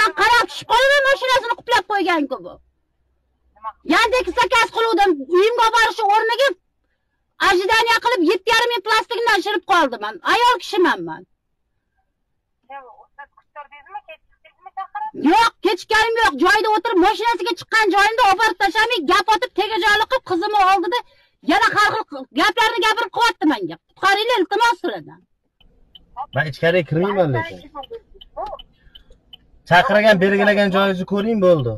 Men qarab tushib qolaman, mashinasini quplab qo'ygan-ku bu. Yandex zakaz qiluvdim, uyimga borish o'rniga ожидание qilib 7,5 ming plastikdan shirib qoldim men. Ayol kishiman men. Yo'q, kechikkanim yo'q. Joyida o'tirib mashinasiga chiqqan joyimda olib borib tashlamay, gap otib, tegajoqlik qilib qizimni oldida yana har xil gaplarni gapirib qo'yapti menga. Qutqaringlar, iltimos sizlardan. Men ichkariga kirmayman lekin. Chaqirgan, belgilagan joyingizni ko'ring bo'ldi.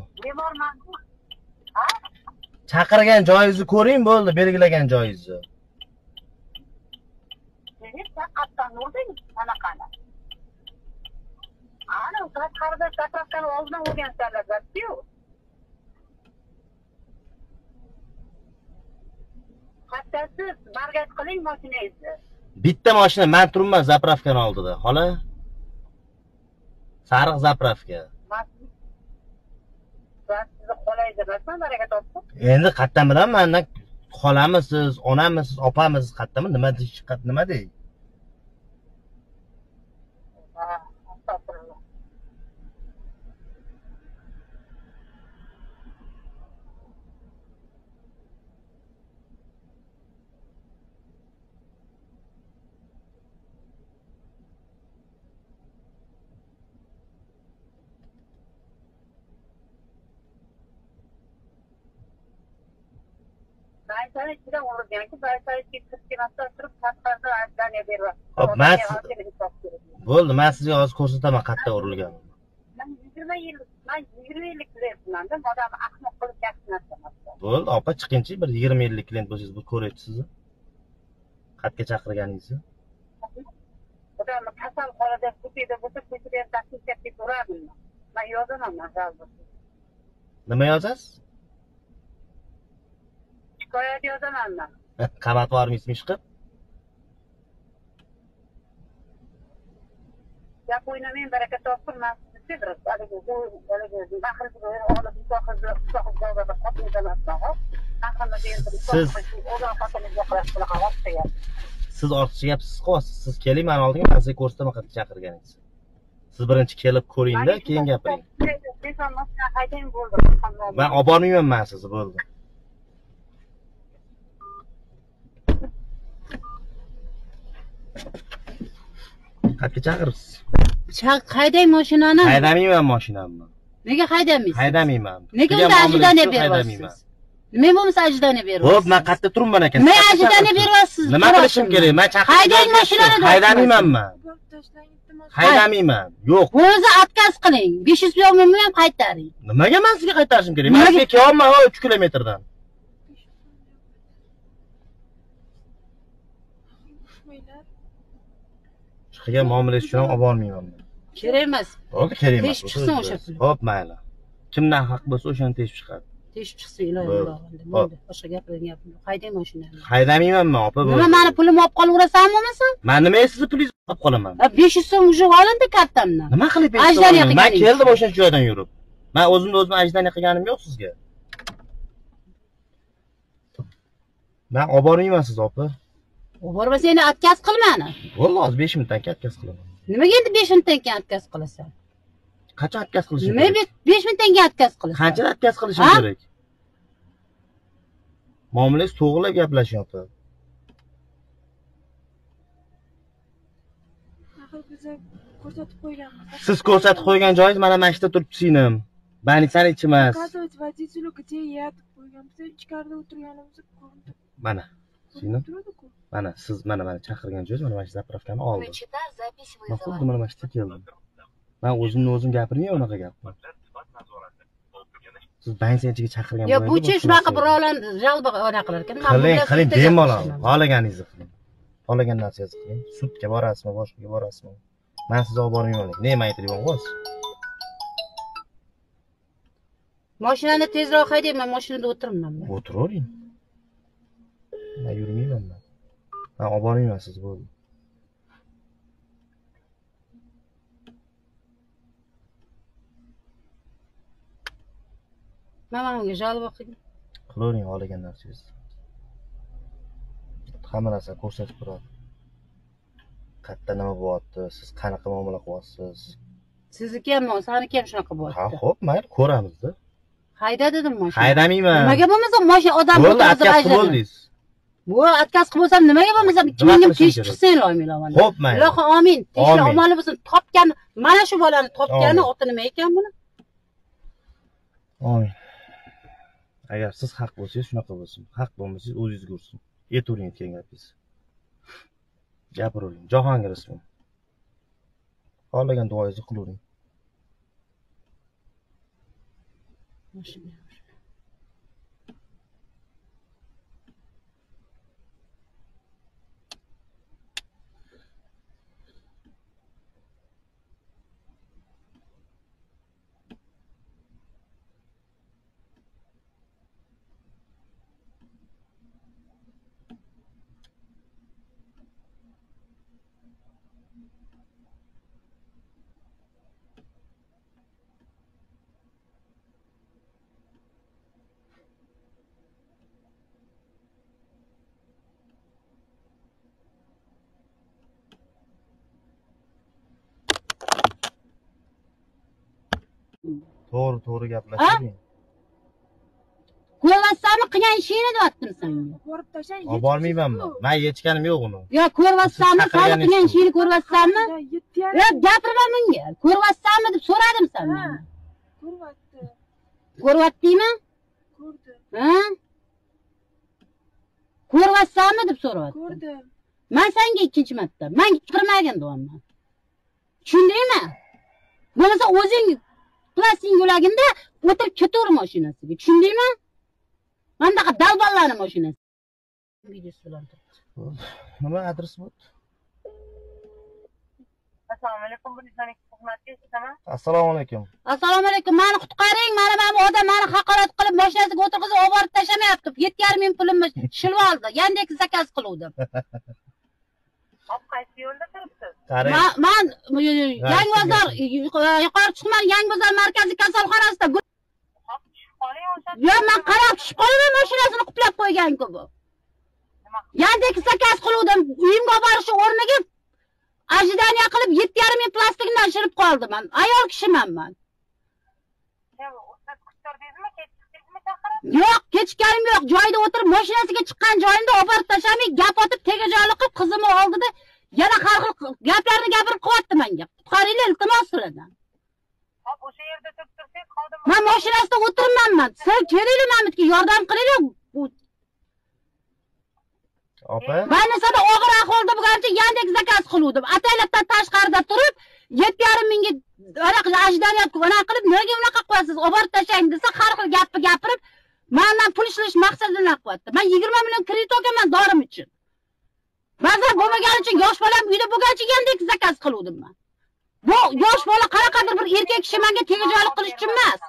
Chaqirgan joyingizni ko'ring bo'ldi, belgilagan joyingizni. Ana, tashqarida zapravkani oldidan urgansanlar-ku. Qattasiz, bargak qiling mashinangizni. Bitta mashina, men turibman zapravkani oldida, xola. Sariq zapravka. Sizni xolangiz emasmi, baraka topsin? Endi qayerdan bilaman, mendan xolamisiz, onamisiz, opamisiz, qayerdan nima deyish, nima dey? Ha, astag'firulloh. Baytani ichida urilganki, baytani ichiga kirib kelmasdan turib tashqarida ожидание beryapti. Hop, men bo'ldi, men sizga hozir ko'rsataman qayerda urilganini. Men 20 yil, men 20 yillik klientman-da, odam ahmoq qilib yaxshi narsa emas. Bo'ldi, opa, chiqingchi, bir 20 yillik klient bo'lsangiz, bu ko'ryapsiz. Qayerga chaqirganingizni. Odam kasal holida ko'chada bo'lsa, ko'chada ham taklif etib turardim. Men yozaman, men жалоба. Nima yozasiz? Shikoyat yozaman men. Qamatib yubormaysizmi ish qilib? Gap o'ynamang, baraka topsin, men sizni sedrab, haligi mahriga olib nikohingizni bozorda xotingiz emasman, hop? Siz siz ortiqcha gap siz qilyapsiz. Siz keling meni oldimga, men sizga ko'rsataman qayerga chaqirganingizni. Siz birinchi kelib ko'ringda, keyin gapiring. Men olib bormayman men sizni, bo'ldi. Qayerga chaqiribsiz? Haydang mashinani. Haydamayman mashinamni. Nega haydamaysiz? Haydamayman. Nega unda ожидание beryapsiz? Nima bo'lmasa ожидание beryapsiz? Xo'p, men qayerda turibman ekan? Nima ожидание beryapsiz? Nima qilishim kerak? Men chaqirib haydang mashinani. Haydamayman men. Haydamayman. Yo'q. O'zi отказ qiling. 500 so'mimni ham qaytaring. Nimaga men sizga qaytarishim kerak? Men sizga kelyapman 3 kilometrdan. Qilgan muomalangiz uchun ham olib bormayman men. Kerak emas. Bo'ldi, kerak emas. Teshib chiqsin o'sha pul. Xo'p, mayli. Kimdan haq bo'lsa o'shani teshib chiqadi. Teshib chiqsin, iloyim bo'ldi. Bo'ldi. Boshqa gapiradigan gapim yo'q. Haydang mashinani. Haydamayman men, opa. Nima meni pulimni olib qolaverasanmi bo'lmasa? Men nimaga sizni pulingizni olib qolaman? 500 so'm уже olindi kartamdan. Nima qilib 500 so'm? Men keldim o'sha joydan yurib. Men o'zimni o'zim ожидание qilganim yo'q sizga. Men olib bormayman sizni, opa. Olib bormasa endi отказ qilmani. Bo'ldi, hozir 5 minutdan keyin отказ qilaman. Nimaga endi 5 minutdan keyin отказ qilasan? Qachon отказ qilishim kerak? Nima 5 minutdan keyin отказ qilasan? Qancha отказ qilishim kerak? Muomalangiz to'g'rilab gaplashing, opa. Axir biz ko'rsatib qo'yganmiz. Siz ko'rsatib qo'ygan joyingiz mana shu yerda turibdi singlim. Больницani ichi emas. Показывать водителю, где я deb qo'yganmiz. Ichkarida o'tirganimizni ko'rindi. Mana. Singlim. Mana siz mana chaqirgan joyingiz mana shu zapravkani oldi. Men xuddi mana shu yerga keldim. Men o'zimni o'zim gapirmayman unaqa gapni. Siz больница ichiga chaqirgan Yo, buchi shunaqa birovlarni жалоба anaqa qilar ekan. Qiling, qiling, bemalol. Xohlaganingizni qiling. Xohlagan narsangizni qiling. Sudga borasizmi, boshqaga borasizmi? Men sizni olib bormayman. Nima aytayapman o'zi? Mashinani tezroq haydang, men mashinada o'tiribman. O'tiravering. Men yurmayman men. Men olib bormayman sizni, bo'ldi. Mana unga жалоба qiling. Qilavering xohlagan narsangizni. Hamma narsani ko'rsatib turadi. Qayerda nima bo'lyapti, siz qanaqa muomala qilyapsiz? Sizniki ham, saniki ham shunaqa bo'lyapti. Ha, xo'p, mayli, ko'ramiz-da. Hayda dedim mashina. Haydamayman. Nimaga bo'lmasa mashina odam o'tkazib bo'ldingiz. Bu отказ qilib bo'lsam nimaga bo'lmasam 2000 ga teshib chiqsang loymilaman. Xo'p, mayli. Ilohi amin. Teshib omoni bo'lsin. Topgan mana shu bolani topgani oti nima ekan buni? Amin. Agar siz haq bo'lsangiz shunaqa bo'lsin. Haq bo'lmasangiz o'zingizga ursin. Aytavering aytgan gapingiz. Gapiravering. Jahongir ismim. Xohlagan duoyingizni qilavering. To'g'ri, to'g'ri gaplashing. Ko'rvassami qilgan ishingni deyaptim senga. Ko'rib tashlang. Olib bormaymanmi? Men yechganim yo'q uni. Yo, ko'rvassami, sani qilgan ishingni ko'rvassami? Yo, gapirma bunga. Ko'rvassami deb so'radim sendan. Ko'rvatdi. Ko'rvatdingmi? Ko'rdim. Ha? Ko'rvassami deb so'rayaptim. Ko'rdim. Men senga ikkinchi marta, men gapirmagin deyapman. Tushundingmi? Bo'lmasa o'zing plastik yo'lagimda o'tirib ketaver mashinasiga. Tushundingmi? Mana bunaqa dalballarni mashinasi. Videosi bilan turibdi. Nima adres bu? Assalomu alaykum, bu insonlik xizmatiga eshitaman. Assalomu alaykum. Assalomu alaykum. Meni qutqaring, mana bu odam meni haqorat qilib mashinasiga o'tirg'izib olib borib tashlamayapti. 7,5 ming pulimni shilib oldi. Yandex zakaz qiluvdim. Hop, qaysi yo'lda turibsiz? Man Yangi bozor yuqori chiqman, Yangi bozor markaziy kasalxonasida. Hop, tushib qoling o'sha. Yo'q, men qarab tushib qolaman, mashinasini quplab qo'ygan-ku bu. Yandex zakaz qiluvdim, uyimga olib borish o'rniga ожидание qilib 7,5 ming plastikdan shirib qoldim men. Ayol kishiman men. Siz kuttirdingizmi, kechikdingizmi chaqirib? Yo'q, kechikkanim yo'q. Joyida o'tirib mashinasiga chiqqan joyimda olib borib tashlamay, gap otib, tegajoqlik qilib qizimni oldida yana har xil gaplarni gapirib qo'yapti menga. Qutqaringlar, iltimos sizlardan. Hop, o'sha yerda turib tursangiz, xodim. Men mashinasida o'tirmanman. Siz kelinglar mamutga yordam qilinglar. Opa. Manisada og'ir ahvolda bo'lgancha Yandex zakaz qiluvdim. Ataylabdan tashqarida turib 7,5 mingga anaqa ajdaniyat anaqa qilib, nega unaqa qilyapsiz? Olib borib tashlang desa, har xil gapni gapirib, mendan pul ishlash maqsadida qilyapti. Men 20 million kredit olganman dorim uchun. Ba'zan bo'lmagani uchun yosh bolam uyda bo'lgancha Yandex zakaz qiluvdim men. Bu yosh bola qanaqadir bir erkak kishi menga tegajoqlik qilish uchun emas.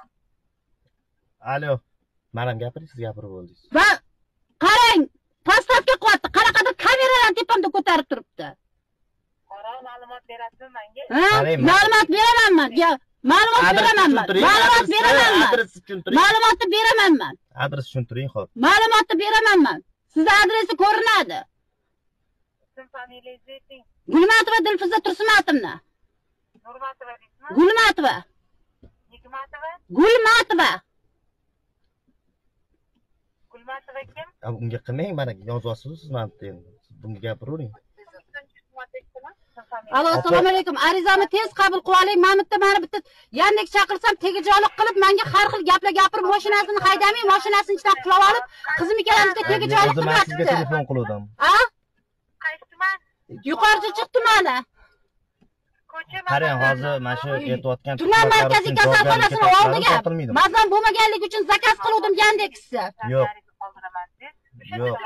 Alo, men ham gapiring, siz gapirib bo'ldingiz. Va qarang, postavka qilyapti, qanaqadir kameralarni tepamda ko'tarib turibdi. Qora ma'lumot berasizmi menga? Ha, ma'lumot beraman men. Ma'lumot beraman men. Ma'lumot beraman men. Adresni tushuntiring. Ma'lumotni beraman men. Adres tushuntiring, xo'p. Ma'lumotni beraman men. Sizning adresi ko'rinadi. Ism familiyangizni ayting. Gulmatova Dilfuza Tursumatovna. Nurmatova deysizmi? Gulmatova. Nigmatova? Gulmatova. Gulmatova kim? Unga qilmang, mana yozyapsiz siz mana bu yerda. Siz bunga gapiravering. Alo, assalomu alaykum. Arizamni tez qabul qilib oling. Men bitta mana bitta Yandex chaqirsam tegajoqlik qilib menga har xil gaplar gapirib, mashinasini haydamay, mashinasini ichidan qulab olib, qizim ikkalamizga tegajoqlik O'zi men sizga qilyapti. telefon qiluvdim. A? Qaysi tuman? Yuqori Chirchiq tumani. Ko'cha Qarang, hozir mana shu aytayotgan Tuman markaziy kasalxonasini oldiga tortilmaydi. mazam bo'lmaganligi uchun zakaz qiluvdim Yandexni. Yo'q. Yo'q.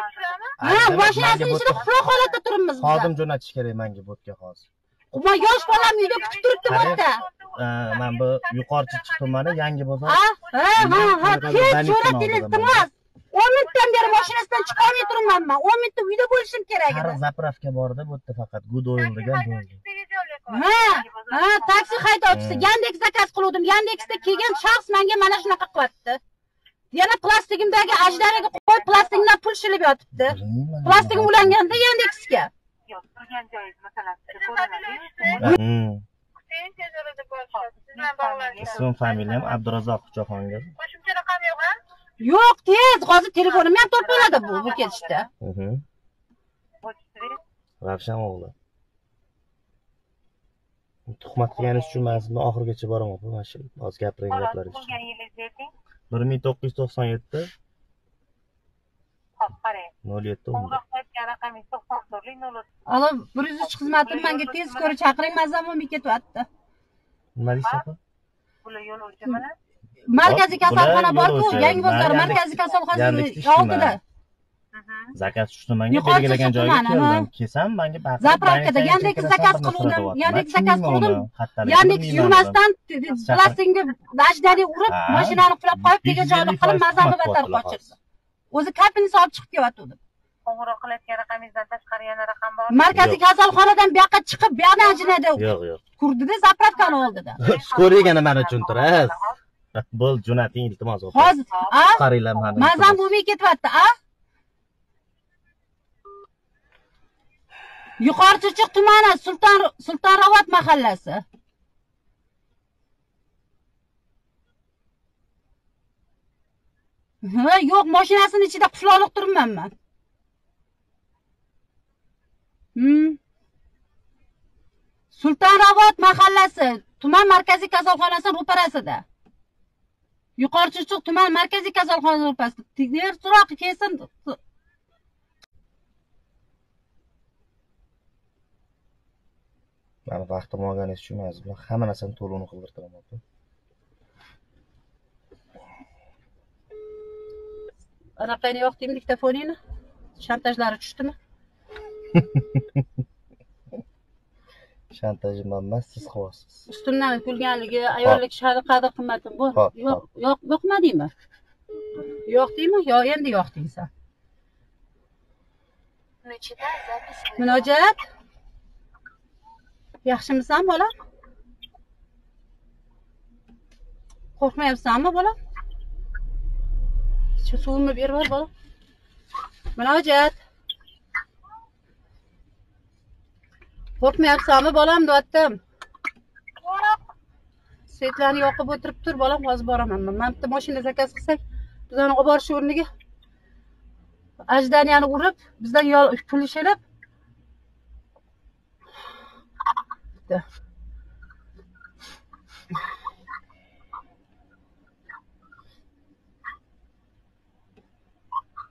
Ha, mashinasini ichida quloq holatda turibmiz biz. Xodim jo'natish kerak menga bu yerga hozir. Ma yosh bolam uyda kutib turibdi bu yerda. Mana bu Yuqori Chirchiq tumani, Yangi bozor. Ha, ha, ha, ha, tez jo'nating iltimos. 10 minutdan beri mashinasidan chiqa olmay turibman men. 10 minutda uyda bo'lishim kerak edi. Sariq zapravka borda bu yerda faqat Good Oil degan bo'ldi. Ha, ha, taksi haydovchisi Yandex zakaz qiluvdim. Yandexda kelgan shaxs menga mana shunaqa qilyapti. Yana plastigimdagi ajdariga qo'yib, plastigimdan pul shilib yotibdi. Bilmayman. Plastigim ulanganda Yandexga. Yo'q, turgan joyingiz masalan ko'rinadi. Tez orada borishadi. Siz bilan bog'lanishadi. Ismim, familiyam Abdurazzoq Jahongir. Qo'shimcha raqam yo'q, ha? Yo'q, tez, hozir telefonim ham to'rt bo'ladi bu ketishda. Ravshan o'g'li. Tuhmat qilganingiz uchun men sizni oxirigacha boraman, opa. Mana shu hozir gapirgan gaplaringiz uchun. 1997. Xo'p, qarang. 07. Qo'ng'iroq qilayotgan raqamingiz 94 0. Alo, 103 xizmatim menga tez ko'ra chaqiring, mazam bo'lmay ketyapti. Nima deysiz, opa? Bular yo'lovchi mana. Markaziy kasalxona bor-ku, Yangi bozor markaziy kasalxonasining oldida. Zakaz tushdi menga, belgilagan joyga keldim. Kelsam menga baqirib, zapravkada Yandex zakaz qiluvdim, Yandex zakaz qiluvdim. Yandex yurmasdan plastikni ajdani urib, mashinani qulab qo'yib, tegajog'lik qilib, mazamni battar qochirdi. O'zi kapini solib chiqib kelyotdi. Qo'ng'iroq qilayotgan raqamingizdan tashqari yana raqam bormi? Markaziy kasalxonadan bu yoqqa chiqib, bu yoqdan ajinada. Yo'q, yo'q. Kurdida zapravkani oldida. Ko'rgani mana tushuntirasiz. Bo'l, jo'nating, iltimos. Hozir, a? Qaranglar mani. Mazam bo'lmay ketyapti, a? Yuqori Chirchiq tumani, Sultonravot mahallasi. Ha, yo'q, mashinasini ichida qulflanib turibman men. Sultonravot mahallasi, tuman markaziy kasalxonasining ro'parasida. Yuqori Chirchiq tuman markaziy kasalxonasining ro'parasida. Tezroq kelsin. Mani vaqtim olganingiz uchun men siz bilan hamma narsani to'lovini qildirtiraman, opa. Anaqani yoqdingmi diktofoningni? Shantajlari tushdimi? Shantajim emas, siz qilyapsiz. Ustimdan kulganligi, ayollik sha'ni qadr qimmatim bu. Yo'q, yo'q, yoqmadingmi? Yoqdingmi? Yo, endi yoqding sen. Munojat. Yaxshimisan bolam? Qo'rqmayapsanmi bolam? Shu suvimni berib yubor bolam. Munojat. Qo'rqmayapsanmi bolam deyaptim. Svetlarni yoqib o'tirib tur bolam, hozir boraman men. Mana bitta mashina zakaz qilsak, bizani olib borish o'rniga ajdaniyani urib, bizdan pul ishirib.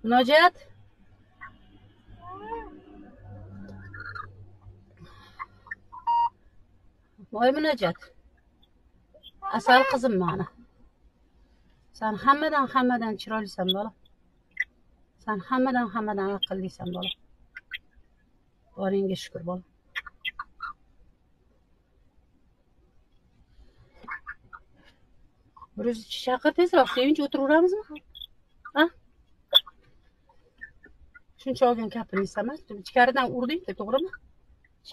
Munojat. Voy Munojat. Asal qizim mani. Sen hammadan chiroylisan bola. Sen hammadan aqllisan bola. Boringga shukr bola. Bir chaqir tezroq, sevinch o'tiraveramizmi? Ha? Shuncha olgan kapini emas, ichkaridan urding-da, to'g'rimi?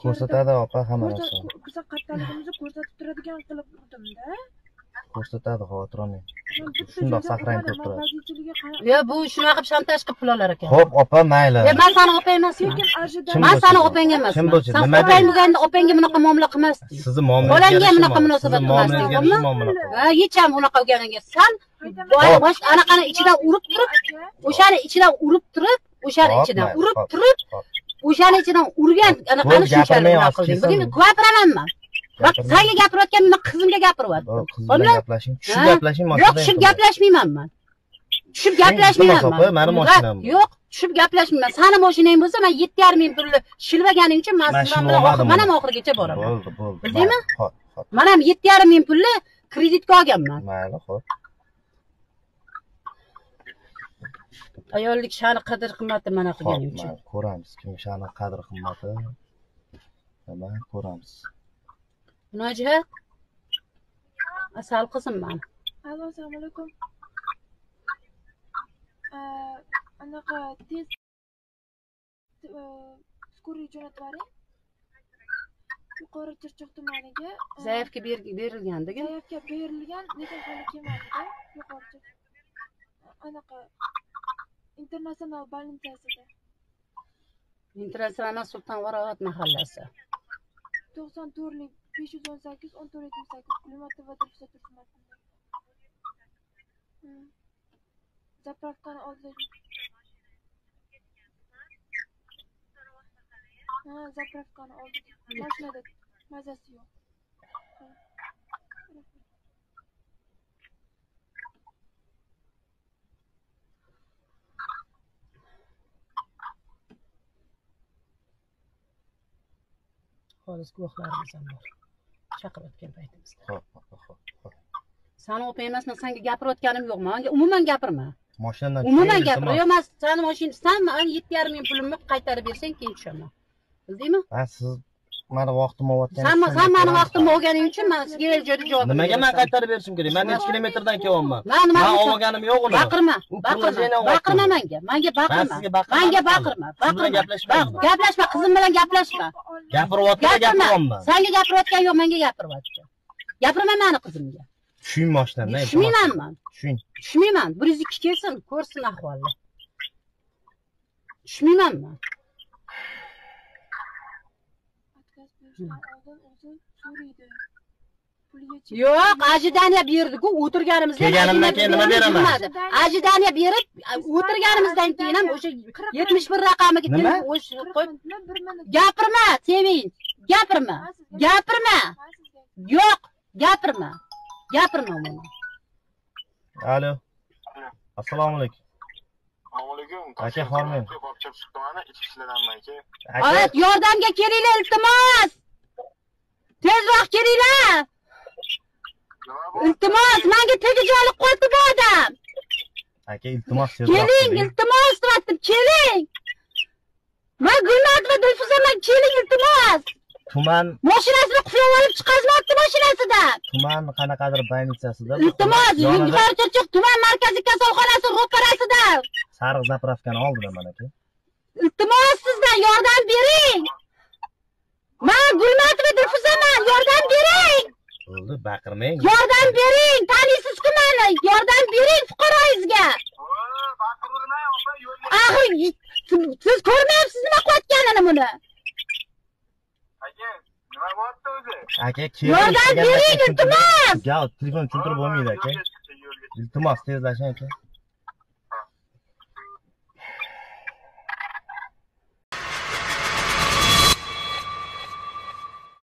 Ko'rsatadi opa hamma narsani. Ko'rsa qattaligimizni ko'rsatib turadigan qilib urdimda. Ko'rsatadi, xavotir olmang. Shundoq saqlang ko'rib turadi. Yo, bu shunaqa qilib shantaj qilib pul olar ekan. Xo'p, opa, mayli. Men seni opang emasman. Men seni opang emasman. Sen opang bo'lganda opangga bunaqa muomala qilmasding. Sizni muomalangiz. Bolangga bunaqa munosabat qilmasding, ha, hech ham unaqa bo'lganiga. San bosh anaqani ichidan urib turib, o'shani ichidan urib turib, o'shani ichidan urib turib, o'shani ichidan urgan anaqani shunchalik bunaqa qilding. Bugun gapiraman men. Bak, senga gapirayotgan men qizimga gapiryaptim. Qiz bilan gaplashing, tushib gaplashing, yo'q, tushib gaplashmayman men. Tushib gaplashmayman men. Meni mashinam. Yo'q, tushib gaplashmayman. Seni mashinang bo'lsa, men 7,5 ming pulni shilvaganing uchun men sizlar bilan men ham oxirigacha boraman. Bo'ldi, bo'ldi. Bildingmi? Xo'p, xo'p. Men ham 7,5 ming pulni kreditga olganman. Mayli, xo'p. Ayollik sha'ni qadr qimmati mana qilganing uchun. Ko'ramiz, kim sha'ni qadr qimmati. Nima ko'ramiz. Munojat. Asal qizim meni. Alo, assalomu alaykum. Anaqa tez skoriy jo'natib yuboring. Yuqori Chirchiq tumaniga Zaявka berilgan-da. Zaявka berilgan, lekin hali kelmadi-da. Yuqori Chirchiq. Anaqa Internatsional больницасida. Internatsional Sulton Varovat mahallasi. 94lik 518 1478 Gulmatova Dilfuza Tursunmatova. Zapravkani oldida. Ha, zapravkani oldida. Mashinada mazasi yo'q. Hozir guvohlarimiz ham bor. Chaqirayotgan paytimizda. Xo'p. Sani opa emasman, senga gapirayotganim yo'q. Menga umuman gapirma. Mashinadan umuman gapirma. Yo'q, men sani mashina, san menga 7,5 ming pulimni qaytarib bersang, keyin tushaman. Bildingmi? Ha, siz meni vaqtimni olayotganingiz uchun. San meni vaqtimni olganing uchun men sizga el joyda javob. Nimaga men qaytarib berishim kerak? Men necha kilometrdan kelyapman? Men olganim yo'q uni. Baqirma. Baqirma. Baqirma menga. Menga baqirma. Menga baqirma. Baqirma. Gaplashma, qizim bilan gaplashma. Gapiryapti, gapiryapman. Senga gapirayotgan yo'q, menga gapiryapti. Gapirma meni qizimga. Tushing mashinadan. Tushmayman men. Tushing. Tushmayman. 102 kelsin, ko'rsin ahvolni. Tushmayman men. Yo'q, ajidaniya berdi-ku, o'tirganimizdan kelganimdan keyin nima beraman? Ajidaniya berib, o'tirganimizdan keyin ham o'sha 71 raqamiga telefon o'sha qo'yib gapirma, Sevinch, gapirma. Gapirma. Yo'q, gapirma. Gapirma umuman. Alo. Assalomu alaykum. Assalomu alaykum. Aka, hormang. Tumani ichki ishlardanman aka. Aka, yordamga kelinglar, iltimos. Tezroq kelinglar. Iltimos, menga tegajog'lik qildi bu odam. Aka, iltimos tezroq. Keling, iltimos deyaptim, keling. Men Gulmatova Dilfuzaman, keling iltimos. Tuman mashinasini quflab olib chiqazmabdi mashinasidan. Tuman qanaqadir больницасida. Iltimos, Yuqori Chirchiq tuman markaziy kasalxonasi ro'parasida. Sariq zapravkani oldida mana aka. Iltimos sizdan yordam bering. Men Gulmatova Dilfuzaman, yordam bering. Bo'ldi, baqirmang. Yordam bering, taniysiz-ku meni. Yordam bering fuqaroyingizga. Baqirmang, opa, yo'lga. Axir siz ko'rmayapsiz nima qilayotganini buni. Aka, nima bo'lyapti o'zi? Aka, keling. Yordam bering, iltimos. Gal, telefon tushuntirib bo'lmaydi aka. Iltimos, tezlashing aka.